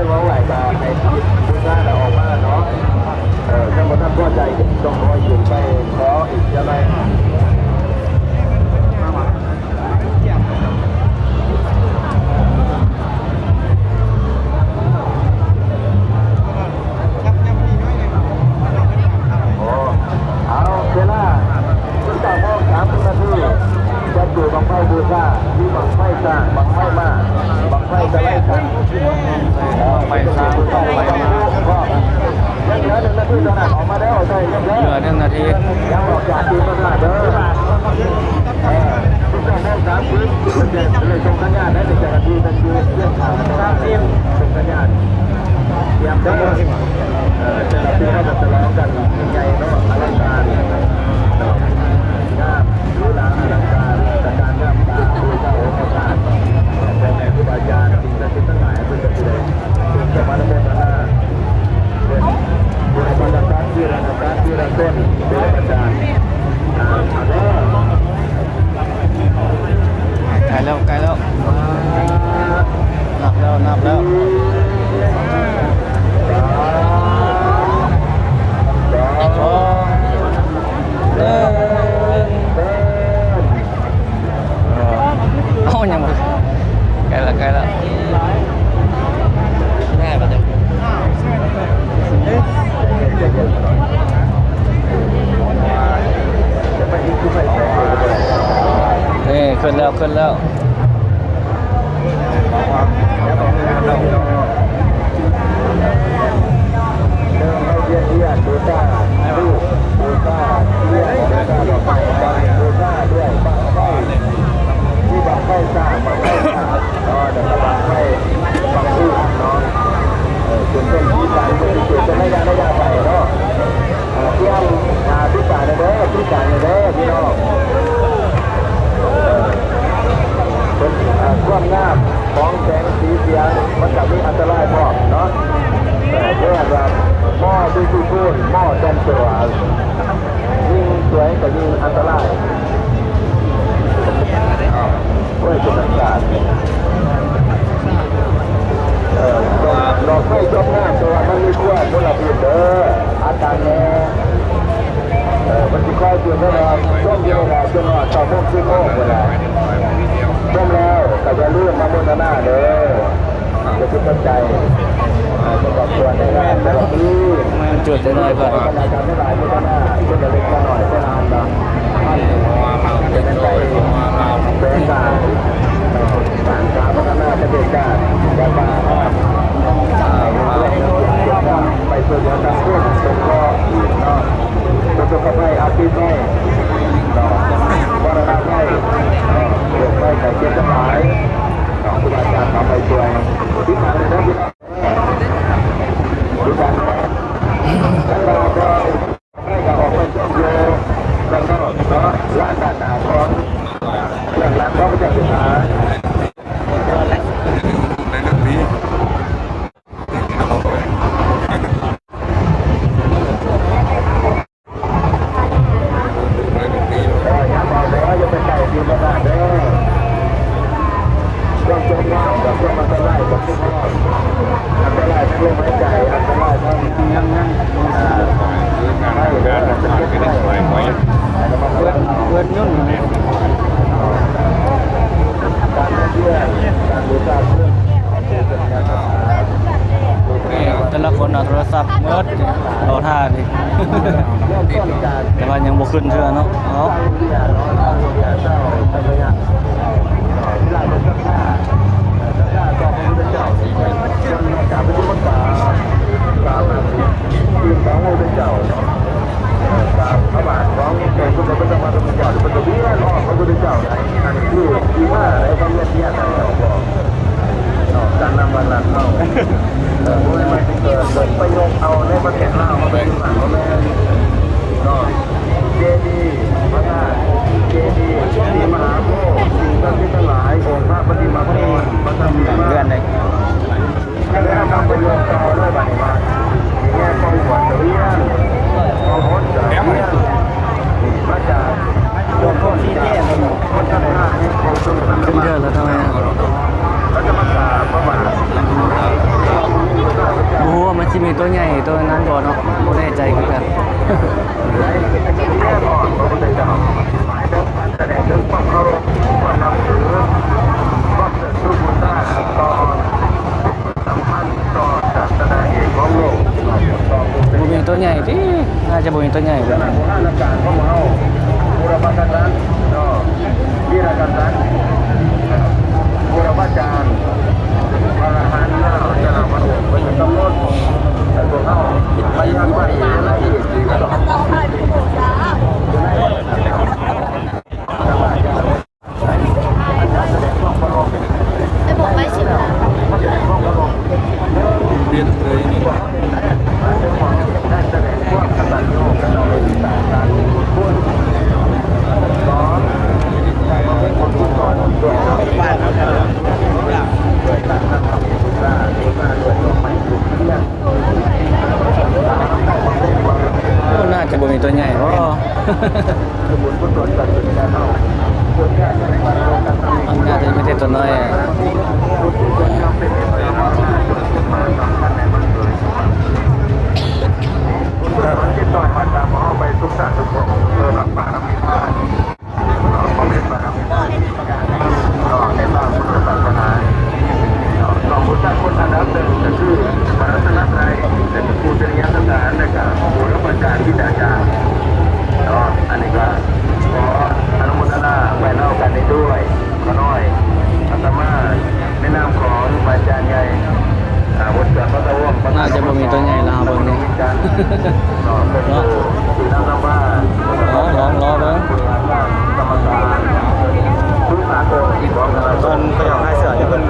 ເວົ້າຫຼາຍກະໃຫ້ທີ່ບູຊານະອອກມາເນາະ. ເອີ ຄັນບໍ່ທັນພໍໃຈກໍຕ້ອງຂໍຢືມໄປຂໍອີກເທື່ອໜຶ່ງ. ເອົາ ເວລາສິບເກົ້າໂມງສາມສິບນາທີ ຈັດຈູດບັ້ງໄຟບູຊາ ມີບັ້ງໄຟຊ້າງ ບັ້ງໄຟມ້າ ບັ້ງໄຟຕະໄລສັງ ເອີ ບັ້ງໄຟຊ້າງ ບັ້ງໄຟມ້າ ຍັງເຫຼືອໜຶ່ງນາທີເທົ່ານັ້ນ ອອກມາແລ້ວ ໃຊ້ຍັງເຫຼືອ ເຫຼືອໜຶ່ງນາທີ ຍັງອອກຈາກທີ່ພະທາດເດີ. ເອີ ສິບເກົ້າໂມງສາມສິບ ເພິ່ນຈະໄດ້ສົ່ງສັນຍານໃຫ້ເຈົ້າໜ້າທີ່ເພິ່ນຢູ່ ສາມສິບ ສົ່ງສັນຍານ ຕຽມເດີ. ເອີ ເຈົ້າໜ້າທີ່ເຮົາກໍສະຫຼອງກັນໃຫຍ່ເນາະ ອະລັງການເນາະ ງາມ ຫຼູຫຼາ ອະລັງການ ຕະການງາມຕາ ຜູ້ເຖົ້າອົງຄະທາດ ພໍ່ແມ່ຄູບາອາຈານ ສິ່ງສັກສິດທັງຫຼາຍ ເພິ່ນກໍຊິໄດ້ເຂົ້າມາອະນຸໂມທະນາ ເປັນບຸນບັນດາສັກ ທີ່ລະສັກ ທີ່ລະຊົນ ເປັນບັນດາ ອ່າ ເດີ. ໃກ້ແລ້ວ ໃກ້ແລ້ວ ນັບແລ້ວ ນັບແລ້ວ ສອງ ໜຶ່ງ ເອີ ເອົາ ຍັງບໍ່ ໃກ້ແລ້ວ ໃກ້ແລ້ວ. ເອີ ຂຶ້ນແລ້ວ ຂຶ້ນແລ້ວ. ເນາະ ແລ້ວກໍບັ້ງໄຟ ບັ້ງທູກເນາະ ເອີ ເປັນຕົ້ນສີສັນ ເປັນໄລຍະໄລຍະໄປເນາະ ເອີ ຕຽມ ອ່າ ຕິດຕາມເດີ ຕິດຕາມເດີພີ່ນ້ອງ ເອີ ເປັນ ອ່າ ຄວາມງາມຂອງແສງສີສຽງ ມັນກໍມີອັນຕະລາຍພ້ອມເນາະ ເອີ ເອີ້ນວ່າມໍດູຕູນ ມໍຈັນໂຕຣາ ຍິ່ງສວຍກໍຍິ່ງອັນຕະລາຍ ເອີ ເອີ ດອກໄມ້ຈົບງາມ ແຕ່ວ່າມັນມີຄວັນມົນລະພິດເດີ ອັດຕາແນ່ ເອີ ມັນຊິຄ່ອຍຂຶ້ນແນ່ນອນ ຊ່ວງເວລາຈົນຮອດເກົ້າໂມງ ສິບໂມງພຸ້ນລະ ຊົມແລ້ວກໍຢ່າລືມມາໂມທະນາເດີ. ຈະເປັນປັດໄຈ ອ່າ ປະກອບສ່ວນໃນງານແຕ່ລະປີ ຈຸດນ້ອຍໆ ກ່ອນ ບັນດາການທັງຫຼາຍຢູ່ຂ້າງໜ້າ ເປັນເລັກນ້ອຍ ເປັນອັນດອກ ເປັນໄປແບບການສ້າງສາພັດທະນາປະເທດຊາດ ແບບວ່າ ອ່າ ໄປຊ່ວຍເຫຼືອສັງຄົມ ສົງເຄາະເນາະ ອຸທົກກະໄພ ອັກຄີໄພເນາະ ມໍລະນະໄພເນາະ ໂລກໄພໄຂ້ເຈັບທັງຫຼາຍ ຄູບາອາຈານເຂົ້າໄປຊ່ວຍ ຕິດຕາມໄດ້ເດີ ຕິດຕາມໄດ້ ກໍອອກໄປຊ່ວງຢູ່ດ້ານນອກເນາະ ລານດ້ານໜ້າຂອງ ເບື້ອງຫຼັງຂອງພະເຈົ້າສິງຫາ ໃນເລື່ອງນີ້. ແຕ່ລະຄົນເອົາໂທລະສັບໝົດ ລໍຖ້ານີ້ ແຕ່ວ່າຍັງບໍ່ຂຶ້ນເທື່ອເນາະ ເອົາ ການນຳມາລັດເຮົາ ເອີ ບໍ່ແມ່ນວ່າຊິເກີດ ເກີດໄປຍົກເອົາໃນປະເທດລາວເຮົາໄປຢູ່ຫັ້ນ ບໍ່ແມ່ນເນາະ ເຈດີພະທາດ ເຈດີສີມະຫາໂພ ສິ່ງສັກສິດທັງຫຼາຍ ອົງພະປະຕິມາພອນ ພະສັນຕິມາ ເຮືອນເດ້ ແລ້ວເຮົາໄປຍົກຕໍ່ເລີຍບາດນີ້ວ່າ ແມ່ນຄວາມຫວນກະວຽນ ຄວາມຫົດກະວຽນ ມາຈາກ ເປັນເທື່ອລະເທົ່າໃດ? ເປັນເທື່ອລະເທົ່າໃດ? ເຂົາຈະມາກາບ ເພາະວ່າ ຈະບໍ່ມີໂຕໃຫຍ່. ໂບຮານການຂອງເຮົາ ບູລະພະກະສັດເນາະ ວີລະກະສັດ ບູລະພະຈານ ພະລະຫັນ ແລະ ພະລະພະອົງ ເພິ່ນກຳນົດໃຫ້ພວກເຮົາໄປຍັງວັດ ໂອ້ ໜ້າຈະບໍ່ມີຕົວໃຫຍ່ບໍ? ໜ້າຈະມີແຕ່ຕົວນ້ອຍ. ເນາະ ໃນບາງພຸດທະສາສະໜາເນາະ ສອງພຸດທະຄົນອັນດັບໜຶ່ງກໍຄືພະລັດຕະນະໄຕ ແລະ ພະພຸດທະສາສະໜາ ແລະ ກໍບູລະພະຈານວິຊາຈານເນາະ. ອັນນີ້ກໍຂໍອະນຸໂມທະນາໄວ້ນຳກັນນີ້ດ້ວຍ. ຂ້ານ້ອຍອາດຕະມາ ໃນນາມຂອງພະອາຈານໃຫຍ່ ອ່າ ບົດສວດພະທະວົງ ໜ້າຈະບໍ່ມີຕົວໃຫຍ່ລາວເບິ່ງນີ້ເນາະ. ເພິ່ນລອງ ລອງ ລໍເບິ່ງ ເພິ່ນຂະຫຍັບໃຫ້ເສື້ອຢູ່ ເພິ່ນ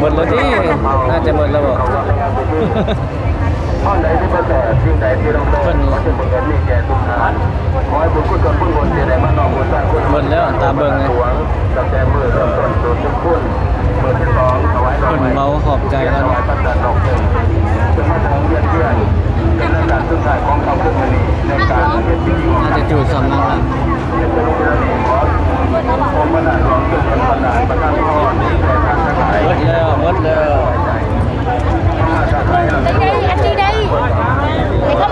ໝົດແລ້ວຕິ? ໜ້າຈະໝົດແລ້ວບໍ? ເພິ່ນ ໝົດແລ້ວ ຕາມເບິ່ງເລີຍ ຕັ້ງແຕ່ມື້ເລີ່ມຕົ້ນຈົນເຖິງຄຸນ ມື້ທີສອງຖວາຍດອກໄມ້ ເພິ່ນເວົ້າຂອບໃຈແລ້ວເນາະ. ໜ້າຈະຈູດສ່ຳນັ້ນລະ. ເບິດແລ້ວ ເບິດແລ້ວ.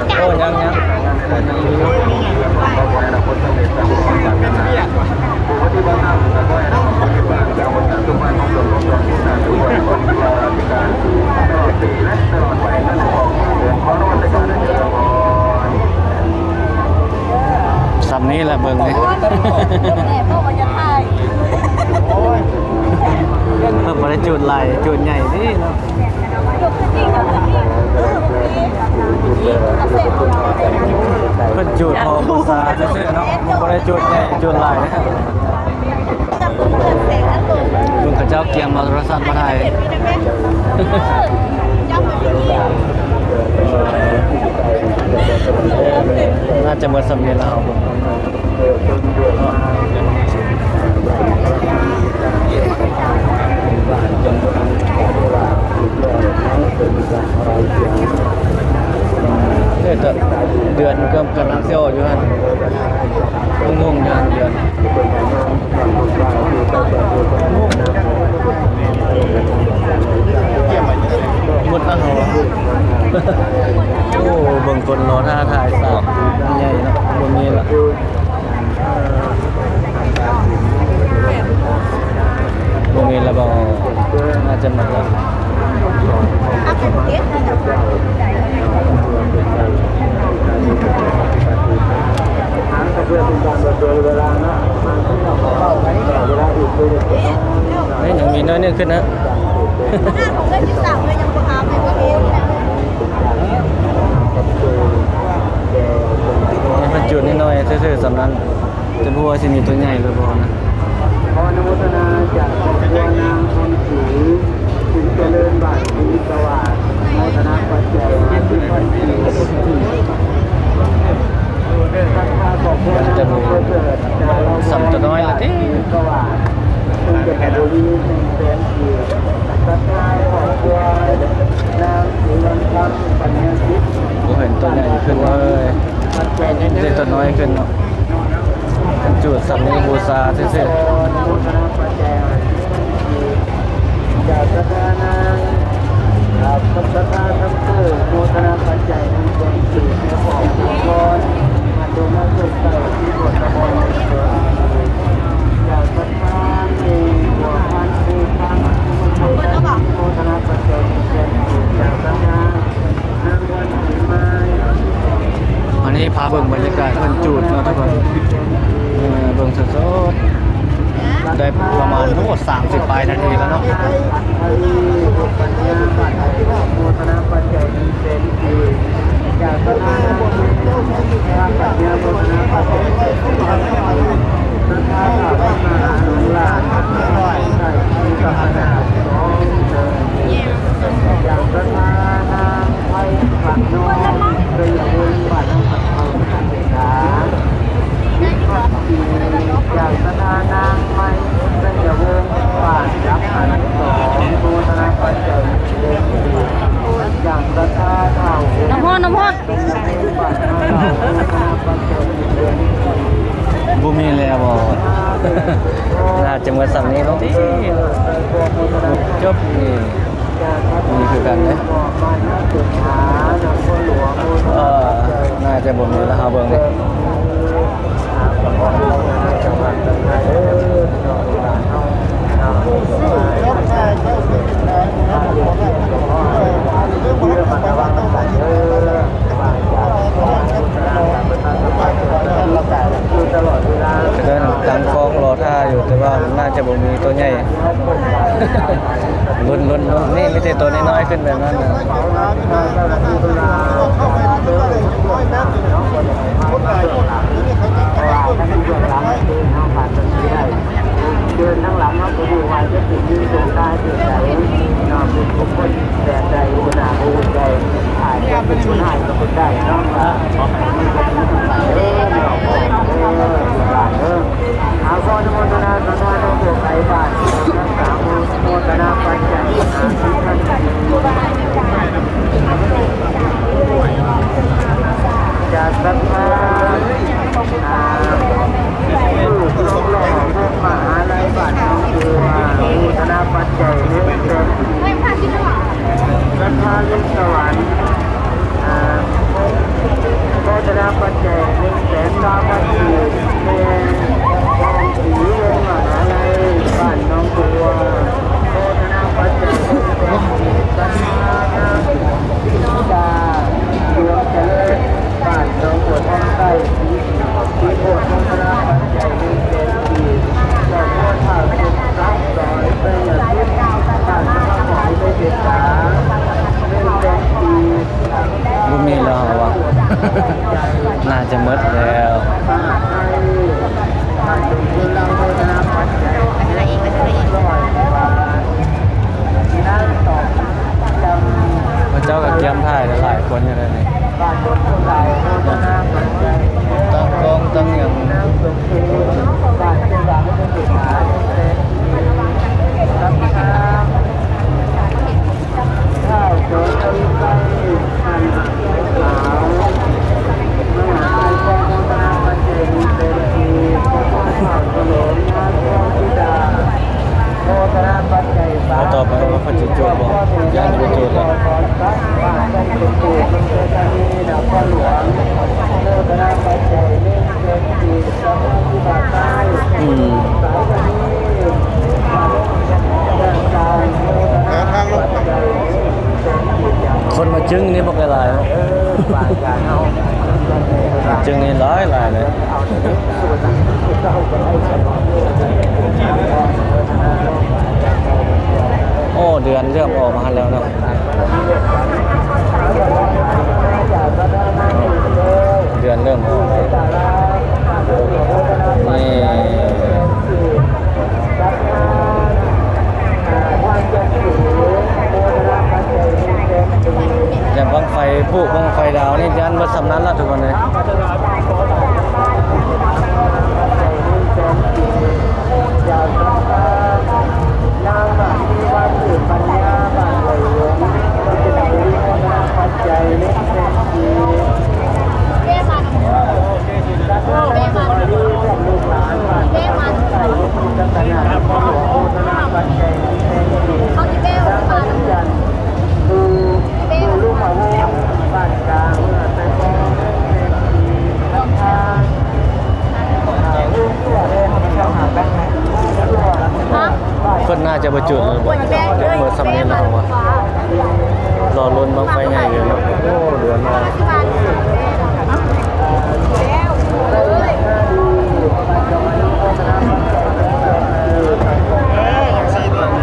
ໂອ້ ຍັງ ຍັງ ຍັງຢູ່. ສ່ຳນີ້ລະເບິ່ງນີ້ ເພິ່ນບໍ່ໄດ້ຈູດຫຼາຍ ຈູດໃຫຍ່ເດ້ເນາະ. ເພິ່ນຈູດພໍບູຊາຊື່ໆເນາະ ບໍ່ໄດ້ຈູດໃຫຍ່ຈູດຫຼາຍ. ເບິ່ງເຂົາເຈົ້າກຽມເອົາໂທລະສັບມາຖ່າຍ. ໜ້າຈະໝົດສ່ຳນີ້ລະເຮົາ. ເອີ ເດືອນກໍກຳລັງຊິອອກຢູ່ຫັ້ນ ງົງໆຢູ່ຫັ້ນເດືອນ. ໝົດແລ້ວເຮົາ. ໂອ້ ເບິ່ງຄົນລໍຖ້າຖ່າຍສາວໃຫຍ່ເນາະ ບໍ່ມີລະ ບໍ່ມີລະບໍ? ໜ້າຈະໝົດລະ. ເອີ ຍັງມີໜ້ອຍໜຶ່ງຂຶ້ນນະ. ເພິ່ນຈູດນ້ອຍໆຊື່ໆສ່ຳນັ້ນ ຈະບໍ່ຮູ້ວ່າຊິມີຕົວໃຫຍ່ຫຼືບໍ່ນະ. ຂໍອະນຸໂມທະນາຈາກຄອບຄົວນາງ ພອນສີ ສິນຈະເລີນ ບ້ານສີສະຫວາດ ໂມທະນາປັດໄຈຫ້າສິບພັນກີບ. ຍັງຈະບໍ່ສ່ຳຕົວນ້ອຍລະຕິ. ບໍ່ເຫັນຕົວໃຫຍ່ຂຶ້ນເລີຍ ມີແຕ່ຕົວນ້ອຍຂຶ້ນເນາະ. ເພິ່ນຈູດສ່ຳນີ້ບູຊາຊື່ໆ. ຈາກສະຖານະ ອ່າ ສັດທາທັງ ນາທີແລ້ວເນາະ. ນ້ຳຮ້ອນ ນ້ຳຮ້ອນ. ບໍ່ມີແລ້ວບໍ່? ໜ້າຈະໝົດສ່ຳນີ້ແລ້ວຕິ. ຈົບນີ້ ມີຄືກັນເດ້. ເອີ ໜ້າຈະບໍ່ມີແລ້ວ ເຮົາເບິ່ງນີ້. ເຂົາເຈົ້ານັ່ງຕັ້ງກ້ອງລໍຖ້າຢູ່ ແຕ່ວ່າມັນໜ້າຈະບໍ່ມີໂຕໃຫຍ່. ລຸ້ນໆໆ ນີ້ມີແຕ່ໂຕນ້ອຍໆ ຂຶ້ນແບບນັ້ນນະ. ເດີນທາງຫຼັງເຮົາກໍຮູ້ວ່າຈະເປັນຍິງຕົວຕາຍເປັນໃດເນາະ ເປັນບຸກຄົນແບບໃດ ຫົວໜ້າບໍ່ຮູ້ໃດ ອາດຈະເປັນຄົນຮ້າຍກໍເປັນໄດ້ເນາະ. ເອີ ເນາະ ເອີ ເອີ ອາ ຂໍອະນຸໂມທະນາສາທາເນາະ ພວກໄກບ້ານ ສາທຸ ໂມທະນາປັດໄຈຫ້າສິບພັນກີບ ຈາກສັດທາ ອ່າ ລູກຫຼໍ່ວົງມະຫາໄລບ້ານໜອງບົວ ໂມທະນາປັດໄຈໜຶ່ງແສນກີບ. ສັດທາວຽງສະຫວັນ ອ່າ ໂມທະນາປັດໄຈໜຶ່ງແສນຊາວພັນກີບ ແມ່ນ ຂອງສີວົງມະຫາໄລ ບ້ານໜອງບົວ ໂມທະນາປັດໄຈໜຶ່ງແສນກີບ. ສັດທານາງ ດາ ດວງຈະເລີນ ບ້ານໜອງບົວທອງໃຕ້ ສີໂພດ ໂມທະນາປັດໄຈໜຶ່ງແສນກີບ. ຄອບຄົວທ້າວເຈັດສັກ ດອຍໄຊຍະສິດ ບ້ານສະພາບອຍ ໄດ້ເປັນສາ ໜຶ່ງແສນກີບ. ບໍ່ມີແລ້ວເຮົາວ່າ ໜ້າຈະໝົດແລ້ວ. ເຂົາເຈົ້າກໍກຽມຖ່າຍຫຼາຍໆຄົນຢູ່ເດ້ນີ້ ຕັ້ງກ້ອງຕັ້ງຫຍັງ. ແລ້ວຕໍ່ໄປວ່າເຂົາຈະຈູດບໍ່? ຢ້ານບໍ່ຈູດແລ້ວ. ອືມ ເດີນທາງລົງ ຄົນມາຈຶ່ງນີ້ບັກຫຼາຍເນາະ ມາຈຶ່ງນີ້ຫຼາຍໆເລີຍ. ໂອ້ ເດືອນເລີ່ມອອກມາແລ້ວເນາະ ເດືອນເລີ່ມອອກແລ້ວ ນີ້. ແຕ່ບັ້ງໄຟຜຸ ບັ້ງໄຟດາວນີ້ຢ້ານບໍ່ຊຳນານລະທຸກຄົນເອີຍ. ເພິ່ນໜ້າຈະບໍ່ຈຸດແລ້ວບໍ່? ເບິດສ່ຳນີ້ແລ້ວວ່າ ລໍລຸ້ນບັ້ງໄຟໃຫຍ່ຢູ່ເນາະ. ໂອ້ ເດືອນມາ. ເອີ ຈັ່ງຊີ້ເນາະ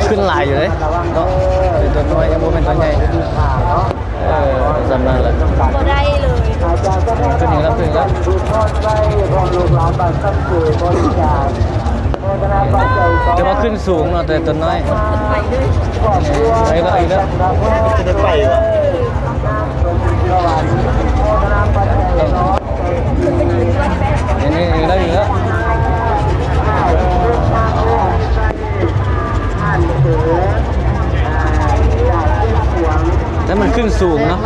ຂຶ້ນຫຼາຍຢູ່ເດ້ເນາະ ເປັນຕົວນ້ອຍ ຍັງບໍ່ແມ່ນຕົວໃຫຍ່. ເອີ ສ່ຳນັ້ນແຫຼະ ບໍ່ໄດ້ເລີຍ. ຂຶ້ນອີກແລ້ວ ຂຶ້ນອີກແລ້ວ ແຕ່ວ່າຂຶ້ນສູງເນາະ ແຕ່ຕົວນ້ອຍ. ໄປເລີຍ ໄປແລ້ວ ໄປແລ້ວ ຈະໄດ້ໄປວະ? ນີ້ໆ ອີກແລ້ວ ອີກແລ້ວ. ແຕ່ມັນຂຶ້ນສູງເນາະ.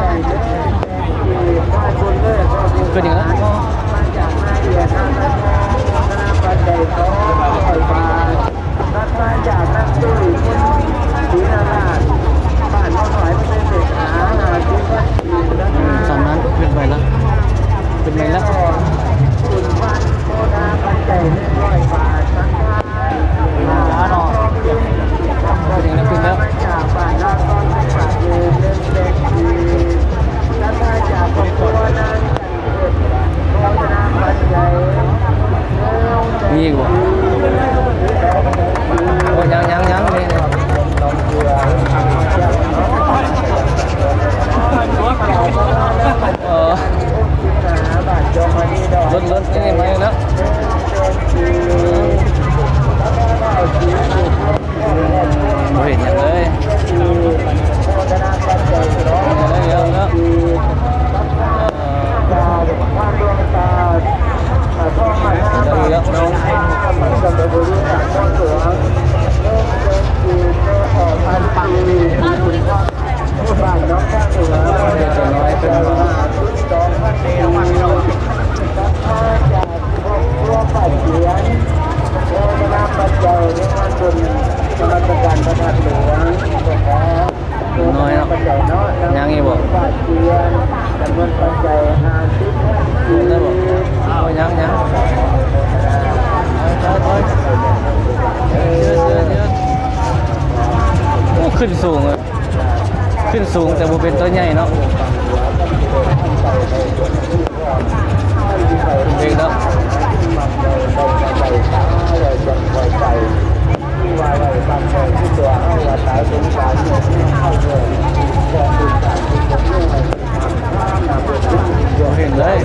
ຂຶ້ນອີກແລ້ວ. ສ່ຳນັ້ນ ຂຶ້ນໄປແລ້ວ ຂຶ້ນໄປແລ້ວ. ມີອີກບໍ່? ໂອ້ ຍັງ ຍັງ ຍັງ ມີ. ເອີ ລົດ ລົດ ນີ້ມາແລ້ວ. ບໍ່ເຫັນຫຍັງເລີຍ. ນ້ອຍເນາະ ຍັງອີກບໍ່? ໄດ້ບໍ່? ໂອ້ຍ ຍັງ ຍັງ. ໂອ້ ຂຶ້ນສູງເລີຍ. ຂຶ້ນສູງແຕ່ບໍ່ເປັນຕົວໃຫຍ່ເນາະ. ເບຣກແລ້ວ. ບໍ່ເຫັນເລີຍ.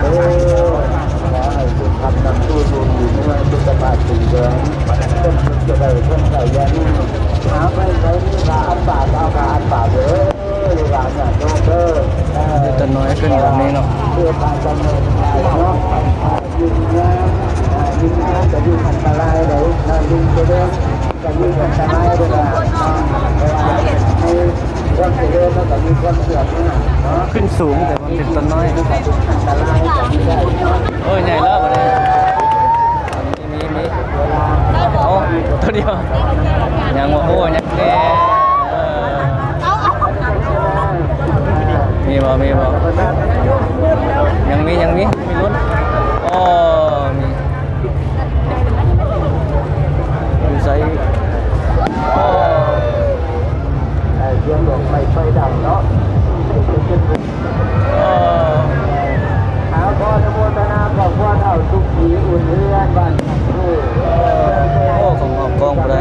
ຂໍໃຫ້ທຸກທ່ານນຳໂຊກດີມີແຮງສຸຂະພາບແຂງແຮງ ຄວາມສຸກຈະໄດ້ເພິ່ນໄດ້ຢ່າມີ ຫາໄປໃສມີຄ່າອັດປາກ ເອົາຄ່າອັດປາກເດີ ລູກຫຼານຍາດໂຍມເດີ. ເອີ ເດັກນ້ອຍຂຶ້ນແບບນີ້ເນາະ ເພື່ອພາກັນເດີ ເນາະ ຢູ່ດີມີແຮງ ຢູ່ດີມີແຮງ ກະຢູ່ອັນຕະລາຍໃດ ນອນຢູ່ເດີ ກະມີອັນຕະລາຍເດີ ເພາະວ່າໃນຄວາມຈະເລີນມັນກະມີຄວາມເສື່ອມເນາະ ຂຶ້ນສູງແຕ່ມັນເປັນຕົວນ້ອຍ. ໂອ້ຍ ໃຫຍ່ແລ້ວບັດນີ້ ມີ ມີ ມີ ໂອ້ ຕົວດຽວ ຍັງບໍ່ ໂອ້ ຍັງແນ່ ເອີ ມີບໍ່ ມີບໍ່ ຍັງມີ ຍັງມີ ມີລຸ້ນ ໂອ້ ມີ ຢູ່ໃສ? ໂອ້ ສຽງດອກໄມ້ໄຟດັງເນາະ ເອີ ອາ ຂໍອະນຸໂມທະນາຄອບຄົວເຖົ້າສຸຂີ ອຸ່ນເຮືອນ ບ້ານ ໂອ້ ຂອງອອກກ້ອງບໍ່ໄດ້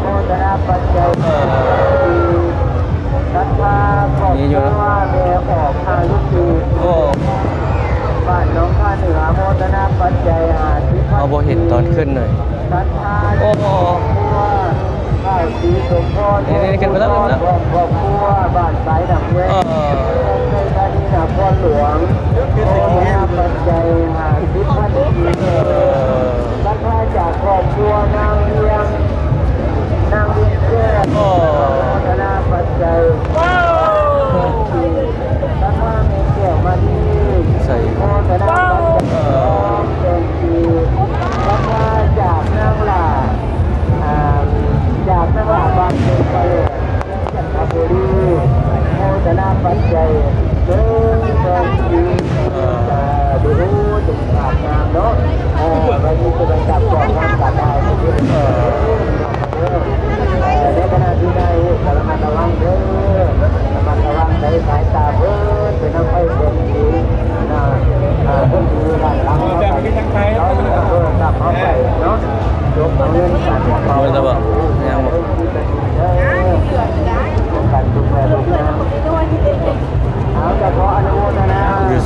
ໂມທະນາປັດໄຈ ເອີ ສັດທາຄອບຄົວແມ່ອອກ ໂອ້ ບ້ານໜອງຄາເໜືອ ໂມທະນາປັດໄຈຫ້າສິບພັນ ເຮົາບໍ່ເຫັນຕອນຂຶ້ນເລີຍ ສັດທາ ໂອ້ ຄອບຄົວ ທ້າວສີສົມພອນ ນີ້ໆ ຂຶ້ນມາແລ້ວ ຂຶ້ນມາແລ້ວ ພ້ອມຄອບຄົວ ບ້ານສາຍນ້ຳແວງ ເອີ ເມືອງໄຊທານີ ນະຄອນຫຼວງ ຂໍປັດໄຈຫ້າສິບພັນກີບ ເອີ ສັດທາຈາກຄອບຄົວນາງວຽງ ນາງວຽງແກ້ວ ໂອ້ ໂມທະນາປັດໄຈ ສັດທາແມ່ແກ້ວມະນີ ໃສ່ ໂມທະນາປັດໄຈ ເອີ ສອງແສນກີບ ສັດທາຈາກນາງຫຼ້າ ອ່າ ຈາກນາງຫຼ້າບ້ານເປັນປະເລີດ ຈັນທະບູລີ ໂມທະນາປັດໄຈ ໜຶ່ງແສນກີບ ເອີ ສາທຸ ເປັນພາບງາມເນາະ ເອີ ໄວ້ມີໂຊກໄດ້ລາບ ກອງງານການໄດ້ ເອີ ໃນຂະນະທີ່ໄດ້ກະລະມັດລະວັງເດີ ລະມັດລະວັງໃນສາຍຕາເພິ່ນ ເປັນນຳໄພເປັນສີນະ ອ່າ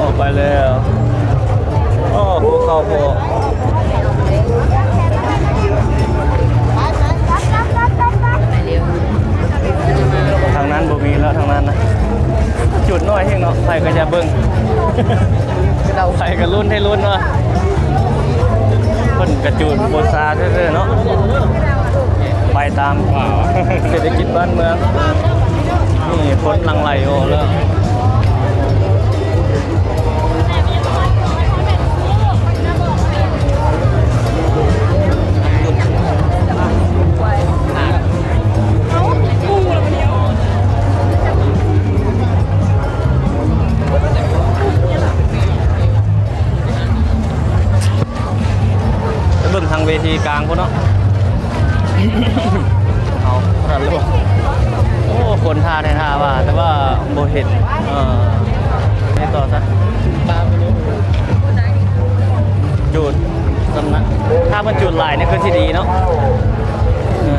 ອອກໄປແລ້ວ. ໂອ້ ພູເຂົາໂພ. ທາງນັ້ນບໍ່ມີແລ້ວ ທາງນັ້ນນະ. ຈຸດນ້ອຍແຮງເນາະ ໃຜກໍຢາກເບິ່ງ ໃຜກໍລຸ້ນໃຫ້ລຸ້ນວ່າ ເພິ່ນກະຈູດບໍ່ຊາເດີເນາະ ໄປຕາມເສດຖະກິດບ້ານເມືອງ. ນີ້ຄົນຫຼັ່ງໄຫຼອອກແລ້ວ. ໄປເບິ່ງທາງເວທີກາງພຸ້ນເນາະ. ເອົາ ໂອ້ ຄົນທ່າແທ້ທ່າວ່າ ແຕ່ວ່າບໍ່ເຫັນ. ເອີ ໄປຕໍ່ຊະ. ຈູດ ສຳນັກ ຖ້າມັນຈູດຫຼາຍນີ້ຄືຊິດີເນາະ. ເອີ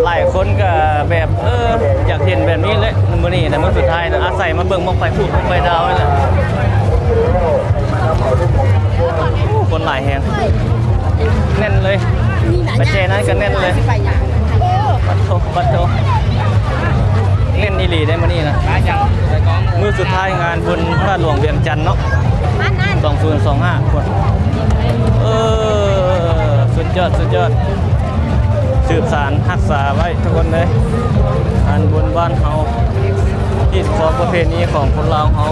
ຫຼາຍຄົນກໍແບບ ເອີ ຢາກເຫັນແບບນີ້ແຫຼະ ມື້ນີ້ນະ ມື້ສຸດທ້າຍນະ ອາໄສມາເບິ່ງບັ້ງໄຟຜູກ ບັ້ງໄຟດາວນີ້ແຫຼະ. ໂອ້ ຄົນຫຼາຍແຮງ ແໜ້ນເລີຍ ປະແຈນັ້ນກໍແໜ້ນເລີຍ. ປັດໂທ ປັດໂທ ແໜ້ນອີ່ຫຼີເດ້ມື້ນີ້ນະ. ມື້ສຸດທ້າຍງານບຸນພະທາດຫຼວງວຽງຈັນເນາະ ສອງພັນຊາວຫ້າ. ເອີ ສຸດຍອດ ສຸດຍອດ ສືບສານຮັກສາໄວ້ທຸກຄົນເດີ ງານບຸນບ້ານເຮົາ ຮີດ ຂອງປະເພນີຂອງຄົນລາວເຮົາ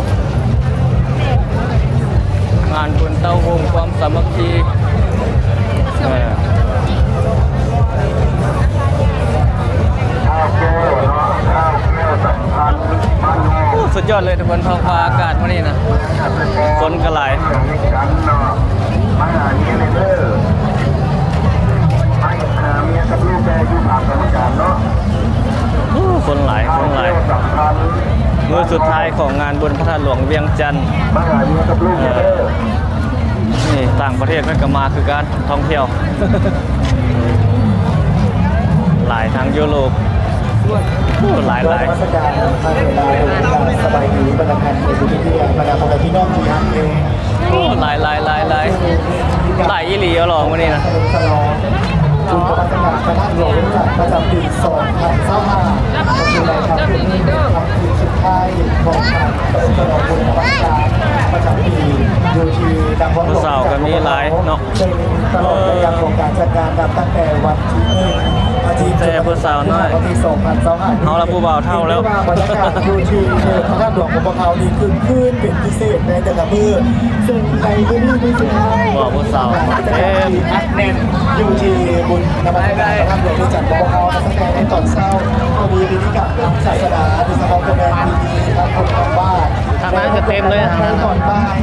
ງານບຸນເຕົ້າໂຮມຄວາມສາມັກຄີ ເອີ ໂອ້ ສຸດຍອດເລີຍທຸກຄົນ ທ້ອງຟ້າອາກາດມື້ນີ້ນະ ຄົນກໍຫຼາຍ. ໂອ້ ຄົນຫຼາຍ ຄົນຫຼາຍ. ມື້ສຸດທ້າຍຂອງງານບຸນພະທາດຫຼວງວຽງຈັນ ເອີ ນີ້ຕ່າງປະເທດເພິ່ນກໍມາຄືກັນ ທ່ອງທ່ຽວ ຫຼາຍ ທາງຢູໂຣບ ໂອ້ ຫຼາຍໆ. ສະບາຍດີ ບັນດາທ່ານຜູ້ຊົມ ບັນດາພໍ່ແມ່ພີ່ນ້ອງທີ່ຮັກແພງ. ໂອ້ ຫຼາຍໆໆໆ ຫຼາຍອີ່ຫຼີເອົາຫຼໍມື້ນີ້ນະ. ສະຫຼອງບຸນນະມັດສະການພະທາດຫຼວງວຽງຈັນ ປະຈຳປີສອງພັນຊາວຫ້າ ກໍຄືໃນຄ່ຳຄືນນີ້ເປັນຄ່ຳຄືນສຸດທ້າຍຂອງການສະຫຼອງບຸນນະມັດສະການປະຈຳປີ ຢູ່ທີ່ນະຄອນຫຼວງວຽງຈັນ ເຊິ່ງຕະຫຼອດໄລຍະຂອງການຈັດງານ ນັບຕັ້ງແຕ່ວັນທີໜຶ່ງ ອາທິດ ແຕ່ຜູ້ສາວນ້ອຍ ວັນທີສອງພັນຊາວຫ້າ ເຮົາລະຜູ້ບ່າວເຖົ້າແລ້ວ ຖືໄດ້ວ່າບັນຍາກາດຢູ່ທີ່ເຂດພະທາດຫຼວງຂອງພວກເຮົານີ້ຄຶກຄື້ນເປັນພິເສດໃນແຕ່ລະມື້ ເຊິ່ງໃນມື້ນີ້ມື້ສຸດທ້າຍ ຜູ້ສາວເຕັມ ທີ່ອັດແໜ້ນຢູ່ທີ່ບຸນນະມັດສະການພະທາດຫຼວງວຽງຈັນຂອງພວກເຮົາ ຕັ້ງແຕ່ໃນຕອນເຊົ້າກໍມີພິທີກຳທາງສາສະໜາ ໂດຍສະເພາະກໍແມ່ນພິທີທຳບຸນທຳບາດ ທາງນັ້ນກໍເຕັມເລີຍ ໃນຕອນບ່າຍ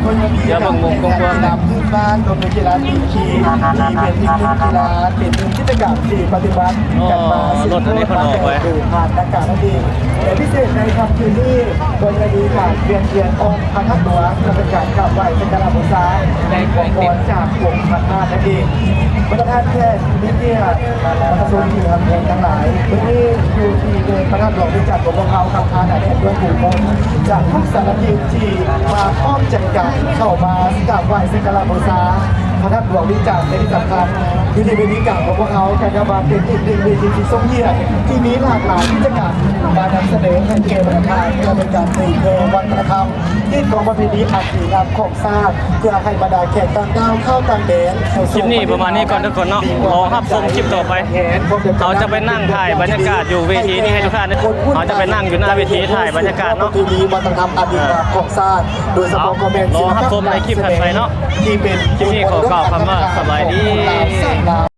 ກໍຍັງມີການແຂ່ງຂັນກິລາພື້ນບ້ານ ກໍຄືກິລາຕີຄີ ທີ່ເປັນອີກໜຶ່ງກິລາ ເປັນໜຶ່ງກິດຈະກຳທີ່ປະຕິບັດກັນມາສືບທອດມາແຕ່ໂບຮານນະການນັ້ນເອງ. ແລະ ພິເສດໃນຄ່ຳຄືນນີ້ ກໍຈະມີການວຽນທຽນອ້ອມພະທາດຫຼວງ ເພື່ອເປັນການກາບໄຫວ້ສັກກາລະບູຊາ ແລະ ຂໍພອນຈາກອົງພະທາດນັ້ນເອງ. ບັນດາທ່ານແຂກ ມິຕຣຍາດ ປະຊາຊົນທີ່ຮັກແພງທັງຫຼາຍ, ມື້ນີ້ຢູ່ທີ່ເດີ່ນພະທາດຫຼວງວຽງຈັນຂອງພວກເຮົາ ຄັບຄາໜາແໜ້ນດ້ວຍຜູ້ຄົນຈາກທຸກສາລະທິດທີ່ມາພ້ອມໃຈກັນເຂົ້າມາກາບໄຫວ້ສັກກາລະບູຊາພະທາດຫຼວງວຽງຈັນ ແລະ ທີ່ສຳຄັນ ຢູ່ທີ່ເວທີກາງຂອງພວກເຮົາ ກໍນັບວ່າເປັນອີກໜຶ່ງເວທີທີ່ຊົງຮຽນ ທີ່ມີຫຼາກຫຼາຍກິດຈະກຳມານຳສະເໜີໃຫ້ແກ່ບັນດາທ່ານ ເພື່ອເປັນການເຜີຍແຜ່ວັດທະນະທຳ ຮີດຄອງປະເພນີອັນດີງາມຂອງ ຊາດ ເພື່ອໃຫ້ບັນດາແຂກຕ່າງດ້າວ ຊາວຕ່າງແດນ ຄລິບນີ້ປະມານນີ້ກ່ອນທຸກຄົນເນາະ, ລໍຮັບຊົມຄລິບຕໍ່ໄປ. ເຮົາຈະໄປນັ່ງຖ່າຍບັນຍາກາດຢູ່ເວທີນີ້ໃຫ້ທຸກທ່ານ, ເຮົາຈະໄປນັ່ງຢູ່ໜ້າເວທີຖ່າຍບັນຍາກາດເນາະ. ເອີ ເອົາ ລໍຮັບຊົມໃນຄລິບຖັດໄປເນາະ. ຄລິບນີ້ຂໍກ່າວຄຳວ່າສະບາຍດີ.